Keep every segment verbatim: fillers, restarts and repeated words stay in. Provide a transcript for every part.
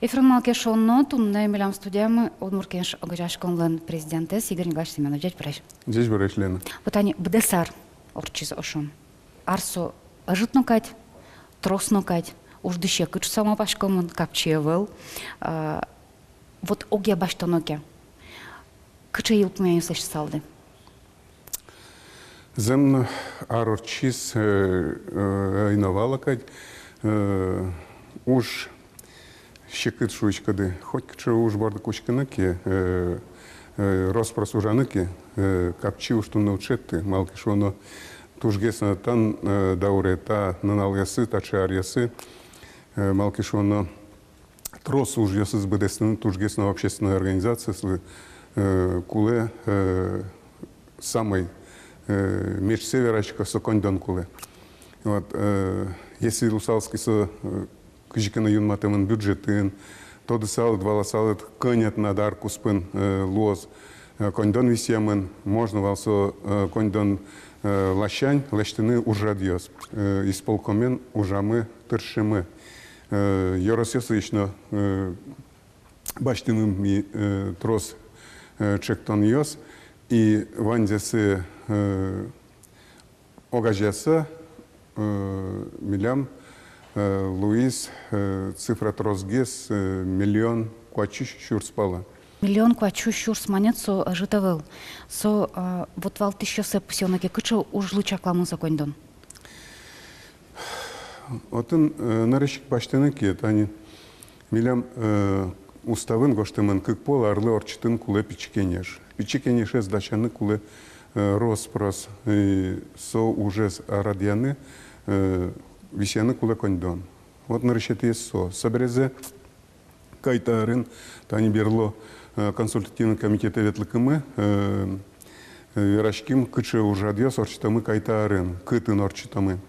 Эфирын «Малы ке шуоно», туннэ милям студиямы Удмурт Кенеш огазеяськонлэн президентэз Игорь Николаевич Семёнов. Ӟечбуресь! Ӟечбуресь, Лена. Вот тани быдэс ар ортчиз, шуом. Ар со ӧжыт но кадь, трос но кадь, уж дӥсье кыӵе со малпаськемын, капчи ӧвӧл. А, вот огъя басьтоно ке, кыӵе йылпумъянъёс лэсьтысалды? Зэм но, ар ортчиз, э, э, ӧй но вала кадь, э, уж секыт, шуиськоды. Хоть кыӵе уж борды кутскыны ке, э, э, рос-прос ужаны ке, э, капчи уж туннэ уд шедьты, малы ке шуоно, тужгес но тан, э, дауре, та нуналъёсы, таӵе аръёсы, э, малы ке шуоно, трос ужъёсыз быдэстыны тужгес но общественной организациослы, э, кулэ, э, самой, э, меӵсэ верасько, со коньдон кулэ. Вот, э, если луысал ке со, э, кызьы ке но юнматэмын бюджетын, тодысал ик, валасал ик, кӧня тынад ар куспын, э, луоз, э, коньдон висъямын, можно вал со, э, коньдон, э, ласянь лэсьтыны ужрадъёс. Э, исполкомен ужамы, тыршимы. Э, ёросъёсысь но, э, басьтӥмы ми, э, трос, э, чектонъёс, и ваньзэс, э, огазеяса, э, милям, э, луиз, э, цифра тросгес, э, миллион куать сю сюрс пала. Миллион куать сю сюрс манет — со ӧжыт ӧвӧл. Со, э, вот валтӥсьёссэ пусъёно ке, кыӵе ужлы чакламын со коньдон? Отын, э, нырысь ик басьтыны ке, тани милям, э, уставын гожтэмын: кык пол арлы ортчытыны кулэ пичи кенеш. Пичи кенешез дасяны кулэ, э, рос-прос, и со ужез радъяны, э, висъяны кулэ коньдон. Вот нырысетӥез со. Собере кайта арын, тани берло, э, консультативный комитетэ ветлыкымы, э, э, вераським, кыӵе ужрадъёс ортчытомы кайта арын, кытын ортчытомы.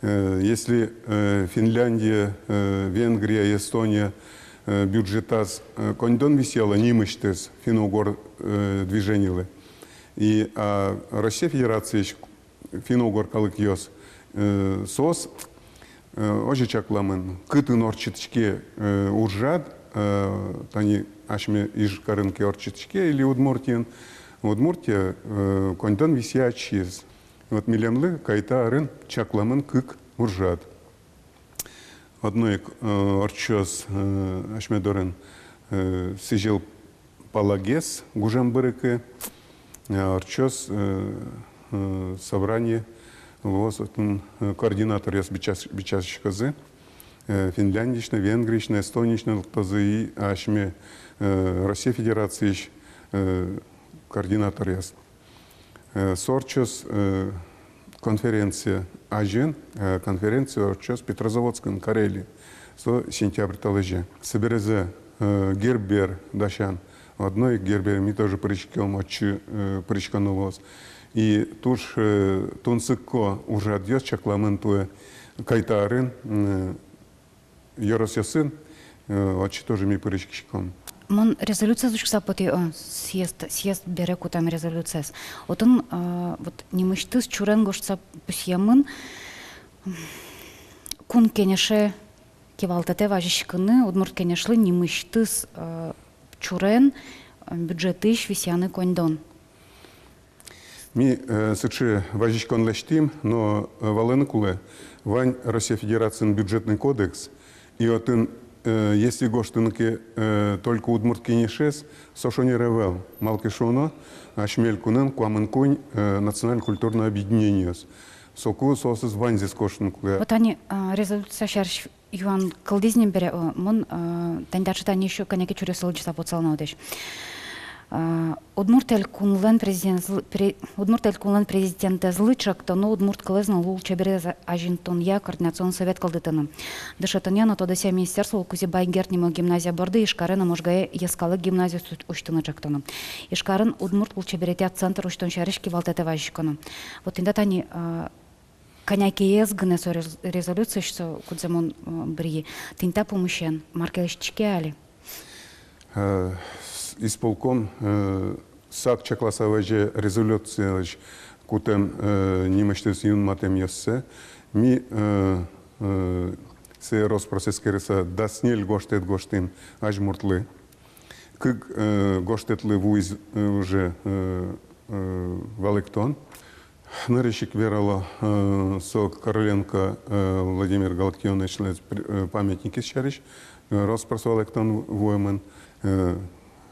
Э, если, э, Финляндия, э, Венгрия, Эстония, э, бюджетаз, э, коньдон висъяло нимысьтыз финно-угор, э, движенилы, и, а, Россия Федерациысь финно-угор калыкъёс, э, соос, э, озьы чакламын, кытын ортчытӥське, э, ужрад, э, тани асьме Ижкарын ке ортчытӥське или Удмуртиын, Удмуртия, э, коньдон висъя ачиз. Вот милемлы кайта арын чакламын кык ужрад. Одно ик, э, ортчоз, э, асьме дорын, э, сӥзьыл палагес гужем бырыкы, э, ортчоз, э, э, собрание, луоз отын, э, координаторъёс бичас-, бичаськозы, э, Финляндиысь но, Венгриысь но, Эстониысь но лыктозы и асьме, э, Россия Федерациысь, э, координаторъёс. Э, со ортчоз, э, конференция азьын, э, конференция ортчоз Петрозаводскын, Карелиын. Со сентябрь толэзе. Собере, э, Гербер дасян. Одно ик Гербер ми тоже пыриськом, отчы, э, пыриськоно луоз. И туж, э, тунсыко ужрадъёс чакламын туэ кайта арын, э, ёросъёсын, э, отчы тоже ми пыриськиськом. Мон резолюциез учкыса потӥ, о, съезд, съезд бере кутэм резолюциез. Отын, э, вот нимысьтыз чурен гожтыса пусъемын, м, Кун Кенеше кивалтэтэ вазиськыны, Удмурт Кенешлы нимысьтыз, э, чурен, э, бюджетысь висъяны коньдон. Ми, э, сыӵе вазиськон лэсьтӥм, но, э, валаны кулэ, вань Россия Федерациын бюджетный кодекс, и отын, э, если гожтыны ке, э, только Удмурт Кенешез, со шонер ӧвӧл, малы ке шуоно, асьме элькунын куамын куинь, э, национально-культурной объединениос. Соку соосыз ваньзэс кошкыны кулэ. Вот тани, а, резолюция сярысь юан кылдӥз ни бере, о, мон, а, тани таӵе, тани ещё кӧня ке чуръёссэ лыдӟыса потысал на отысь. А, Удмурт Элькунлэн президентзлы-, пре-, Удмурт Элькунлэн президентэзлы чектоно удмурт кылэз но лулчеберез азинтонъя координационный совет кылдытыны. Дышетонъя но тодосъя министерстволы Кузебай Герд нимо гимназия борды Ижкаре но Можгае йӧскалык гимназиос усьтыны чектоно. Ижкарын удмурт лулчеберетъя центр усьтон сярысь кивалтэтэ вазиськоно. Вот тӥни та тани, а, кӧня ке ез гинэ со рез-, резолюциысь, со кудзэ мон, э, быръи. Тӥни та пумысен мар ке лэсьтӥське али? Э, с-, исполком, э, сак чакласа вазе резолюциысь кутэм, э, нимысьтыз юнматэмъёссэ. Ми, э, э, Сое рос-прос эскерыса, дас ньыль гожтэт гожтӥм азьмуртлы. Кык, э, гожтэтлы вуиз, э, уже, э, э, валэктон. Нырысь ик верало, э, со Короленко, э, Владимир Галактионовичлэсь пр-, э, памятникез сярысь, э, рос-прос валэктон вуэмын. Э,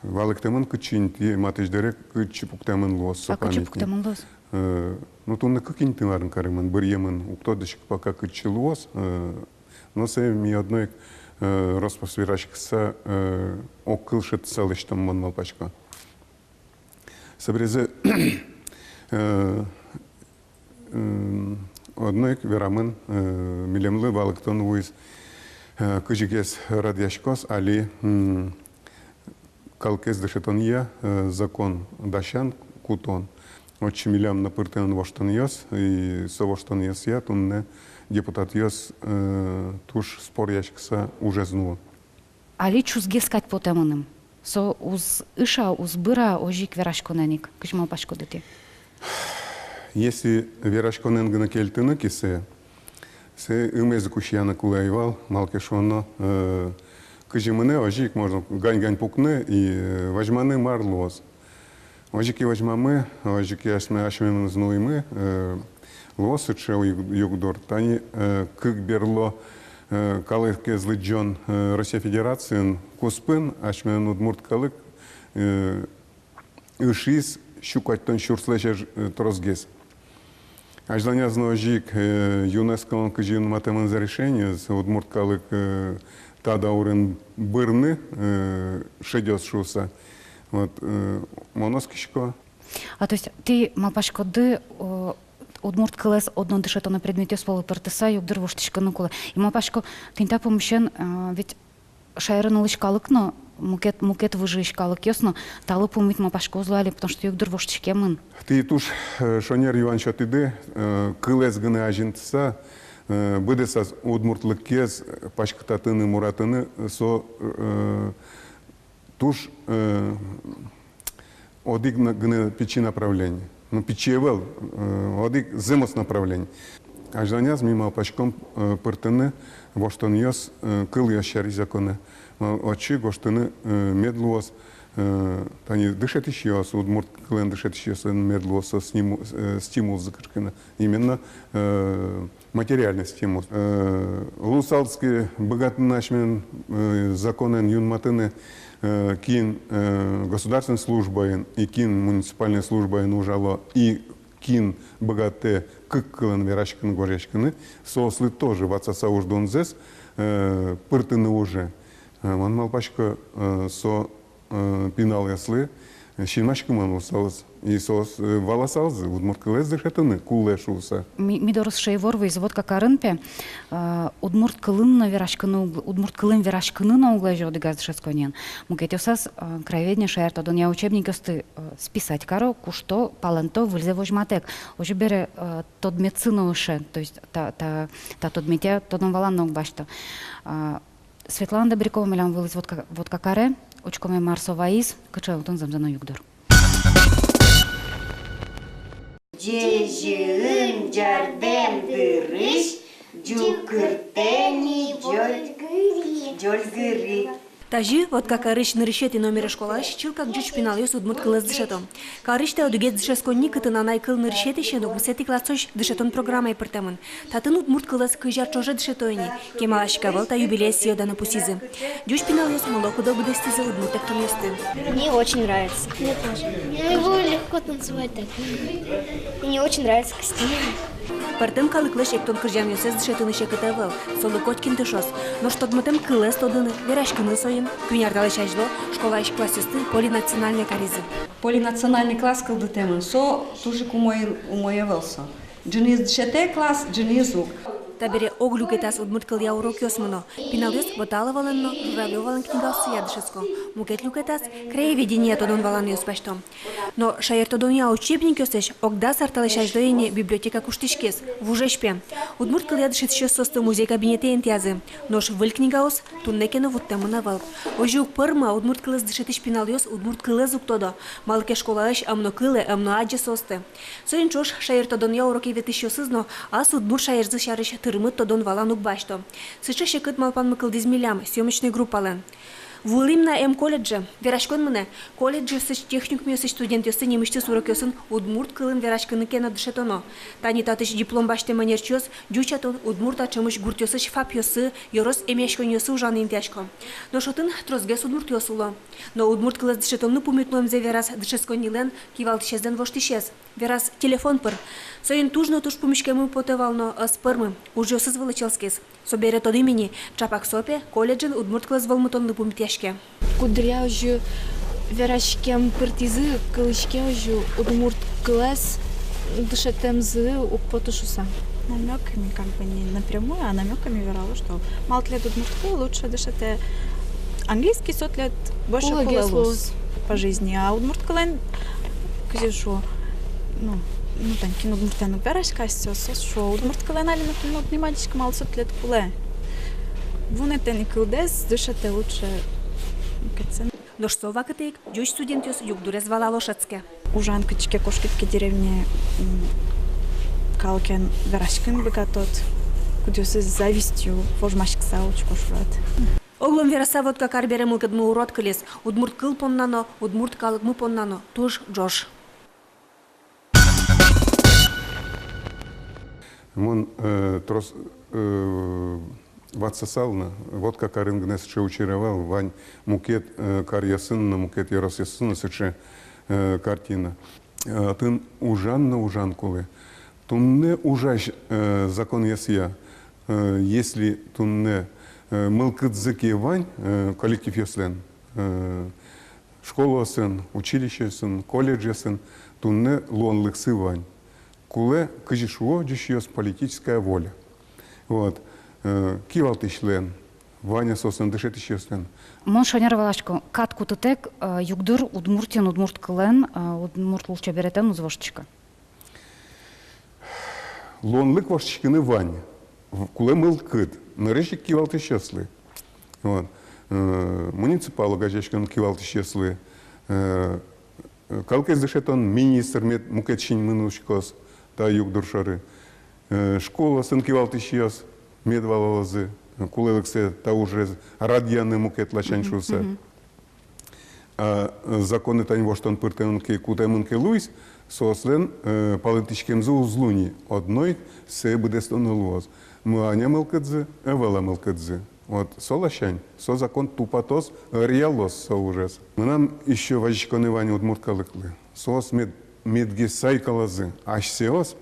валэктэмын, кытчы интые матысь дыре, кытчы пуктэмын луоз со памятник. А кытчы пуктэмын луоз? Э, ну, туннэ кык инты марын каремын, быръемын, уг тодӥськы пока, кытчы луоз, э, но сое ми одно ик, э, рос-прос вераськыса, э, огкыл шедьтыса лэсьтом, мон малпасько. Собере, э, м, одно ик верамын, э, милемлы валэктон вуиз, э, кызьыгес радъяськоз али, м, калыкез дышетонъя, э, закон дасян, кутон. Отчы милям но пыртэмын воштонъёс, и со воштонъёсъя туннэ депутатъёс, э, туж споръяськыса ужез нуо. Али чузгес кадь потэ мыным. Со уз ыша, уз быра озьы ик вераськонэн ик. Кызьы малпаськоды тӥ? Если вераськонэн гинэ кельтыны ке сое, сое ымез ик усьяны кулэ ӧй вал, малы ке шуоно, э, кызьы мынэ, озьы ик можно гань-гань пукны и, э, возьманы, мар луоз. Озьы ке возьмамы, озьы ке асьме, асьмемыз нуимы, э, луоз сыӵе юг-, югдур. Тани, э, кык берло, э, калыкез лыдӟон, э, Россия Федерациын куспын асьмелэн удмурт калык, э, ышиз сю куатьтон сюрслэсь, э, тросгес. Азьланяз но озьы ик, э, ЮНЕСКО-ын кызьы юнматэмын за решение, удмурт калык, э, та даурын бырны, э, шедёз шуыса. Вот, э, мон оскисько. А, то есть тӥ малпаськоды, о, удмурт кылэз одно дышетоно предметъёс пӧлы пыртыса югдур воштӥськыны кулэ. И малпасько, тӥни та пумысен, э, ведь шаерын улӥсь калык но, мукет, мукет выжыысь калыкъёс но талы пумит, малпасько, уз луэ али, потому что югдур воштӥськемын. Тӥ туж, э, шонер юан сётӥды, э, кылэз гинэ азинтыса, э, быдэсаз удмуртлыкез паськытатыны, муратыны, э, со, э, туж, э, одӥг на-, гинэ пичи направление. Ну, пичи ӧвӧл, э, одӥг зэмос направление. Азьланяз ми малпаськом, э, пыртыны воштонъёс, э, кылъёс сярысь законэ. Ма-, отчы гожтыны, э, мед луоз, э, тани дышетӥсьёс, удмурт кылэн дышетӥсьёслэн мед луоз со стиму-, э, стимулзы кыскыны. Именно, э, материальный стимул. Э, луысалыз ке быгатыны асьмелэн, э, законэн юнматыны, э, кин, э, государственной службаын и кин муниципальной службаын ужало, и кин быгатэ кык кылын вераськыны, гожъяськыны, соослы тоже ватсаса уждунзэс, э, пыртыны уже. Э, мон малпасько, э, со, э, пиналъёслы, э, синмаськымон луысалыз. И соос, э, валасалзы, удмурт кылэз дышетыны кулэ шуыса. Ми-, ми доры сыӵе ивор вуиз, Вотка карын, пе, э, удмурт кылын но вераськыны уг-, удмурт кылын вераськыны но уг лэзё одӥгаз дышетсконниын. Мукетъёсаз, э, краеведение, шаертодонъя учебникъёсты, э, списать каро, кушто, палэнто, выльзэ возьматэк. Озьы бере, э, тодметсы но ыше, то есть та, та, та тодметъя тодон-валан но уг басьто. А, Светлана Добрякова милям вуылӥз Вотка, Вотка каре, учкоме, мар со вайиз, кыӵе отын зэмзэ но югдур. Ӟезьыын ӟардэм дырысь ӟукыртэ ни ӟоль-, ӟольгыри. Тазьы Вотка карысь нырысетӥ номеро школаысь чылкак ӟуч пиналъёс удмурт кылэз дышето. Карысь та одӥгез дышетсконни, кытын анай кыл нырысетӥысен укмысетӥ классозь дышетон программае пыртэмын. Татын удмурт кылэз кызь ар ӵоже дышето ини. Кемалась ик ӧвӧл та юбилеез сӥё-дано пусйизы. Ӟуч пиналъёс мыло-кыдо быдэстӥзы удмурт эктонъёсты. Мне очень нравится. Мне тоже. Ну, его легко танцевать так. Мне очень нравится костюм. Пӧртэм калыклэсь эктон-кырӟанъёссэс дышетыны секыт ӧвӧл, солы котькин тыршоз. Нош тодматэм кылэз тодыны, вераськыны соин. Куинь ар талэсь азьло школаысь классъёсты полинациональной каризы. Полинациональный класс кылдытэмын, со туж ик умой, умой ӧвӧл со. Ӝыныез дышетэ класс, ӝыныез уг. Табере ог люкетаз удмурт кылъя урокъёс мыно. Пиналъёс Боталовалэн но Журавлёвалэн книгаоссыя дышетско. Мукет люкетаз краеведениея тодон-валанъёс басьто. Но шаертодонъя учебникъёслэсь ог дас ар талэсь азьло ини библиотека куштӥськиз, вужесь пе. Удмурт кылъя дышетӥсьёс соосты музей кабинетэ интыязы. Нош выль книгаос туннэ ке но вуттэмын ӧвӧл. Озьы уг пӧрмы, удмурт кылэз дышетӥсь пиналъёс удмурт кылэз уг тодо. Малы ке школаысь ӧм но кылэ, ӧм но адӟе соосты. Соин ӵош шаертодонъя уроке ветлӥсьёсыз но ас удмурт шаерзы сярысь тырмыт тодон-валан уг басьто. Сыӵе секыт малпанмы кылдӥз милям, съёмочной группалэн. Вуылӥм на эм колледже. Вераськон мынэ, колледжъёсысь, техникумъёсысь студентъёсты нимысьтыз урокъёсын удмурт кылын вераськыны ке но дышетоно. Тани татысь диплом басьтэм ӧнерчиос ӟучатон, удмурт а ӵемысь гуртъёсысь ФАПъёсы, ёрос эмъяськонъёсы ужаны интыясько. Нош отын тросгес удмуртъёс уло. Но удмурт кылэз дышетонлы пумит луэмзэ вераз дышетсконнилэн кивалтӥсезлэн воштӥсез. Вераз телефон пыр. Соин туж но туж пумиськеммы потэ вал, но ӧз пӧрмы, ужъёсыз вылэ чӧлскиз. Собере тодӥм ини, ӵапак со пе колледжын удмурт кылэз вӧлмытонлы пумитъяське. Куддыръя озьы вераськем пыртӥзы, кылӥське озьы, удмурт кылэз дышетэмзы уг поты шуыса. Намёками, как бы не напрямую, а намёками верало, что малы тӥлед удмурт кыл лучше дышетэ, английский со тӥлед больше кулэ луоз по жизни, а удмурт кылын, кызьы шуо, ну, ну, тань кин удмуртэн уг вераськы, асьсэос шуо, удмурт кылын али но тон уд ни мадиськы, малы со тӥлед кулэ. Вунэтэ ни кылдэс, дышетэ лучше, мукетсэ. Нош со вакытэ ик ӟуч студентъёс югдурез валало шӧдске. Ужан кытчы ке кошкид ке деревне, м, калыкен вераськыны быгатод, кудъёсыз завистью вожмаськыса учко шурад. Оглом вераса, Вотка кар бере мылкыдмы урод кылиз. Удмурт кыл понна но, удмурт калыкмы понна но туж ӝож. Мон, э, трос, э, ватсасал на, Вотка карын гинэ сыӵе учыр ӧвӧл, вань мукет, э, каръёсын но, мукет ёросъёсын но сыӵе, э, картина. Э, отын ужан но ужан кулэ. Туннэ ужась, э, законъёсъя, э, если туннэ, э, мылкыдзы ке вань, э, коллективъёслэн, э, школаосын, училищеосын, колледжъёсын, туннэ луонлыксы вань. Кулэ, кызьы шуо ӟучъёс, политическая воля. Вот. Э, кивалтӥсьлэн, вань-а соослэн, дышетӥсьёслэн. Мон шонер валасько, кат кутытэк, э, югдур Удмуртиын удмурт кылэн, э, удмурт лулчеберетэн уз воштӥськы. Луонлык воштӥськыны вань. В-, кулэ мылкыд. Нырысь ик кивалтӥсьёслы. Вот. Э, муниципал огазеяськон кивалтӥсьёслы. Э, калыкез дышетон министр мед мукет синмын учкоз та югдур шоры. Э, школаосын кивалтӥсьёс мед валалозы кулэлыксэ, та ужез радъяны мукет ласянь шуыса. А, э, законэ тань воштон пыртэмын ке, кутэмын ке луиз, соослэн, э, палэнтӥськемзы уз луы ни, одно ик сое быдэстоно луоз. Вань-а мылкыдзы, ӧвӧл-а мылкыдзы. Вот со ласянь со закон тупатоз, ӧръялоз со ужез. Мынам ещё вазиськоны вань удмурт калыклы. Соос мед-, медгес сайкалозы асьсэос,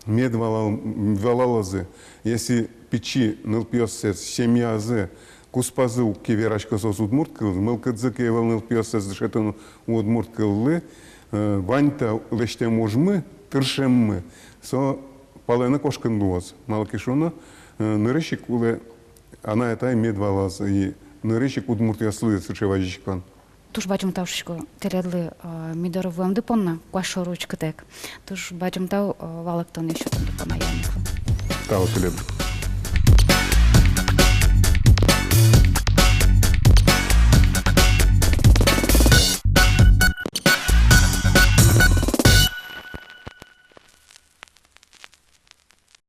мед валал-, валалозы, если пичи нылпиоссэс, семьязэ, куспазы уг ке верасько соос удмурт кылын, мылкыдзы ке ӧвӧл нылпиоссэс дышетыны удмурт кыллы, э, вань та лэсьтэм ужмы, тыршеммы, со палэнэ кошкыны луоз. Малы ке шуоно, э, нырысь ик кулэ анай-атай мед валалозы, и нырысь ик удмуртъёслы сыӵе вазиськон. Туж бадӟым тау шуисько тӥледлы, э, ми доры вуэмды понна, куазь шоры учкытэк. Туж бадӟым тау, э, валэктон ещё тон понна ян. Тау тӥледлы.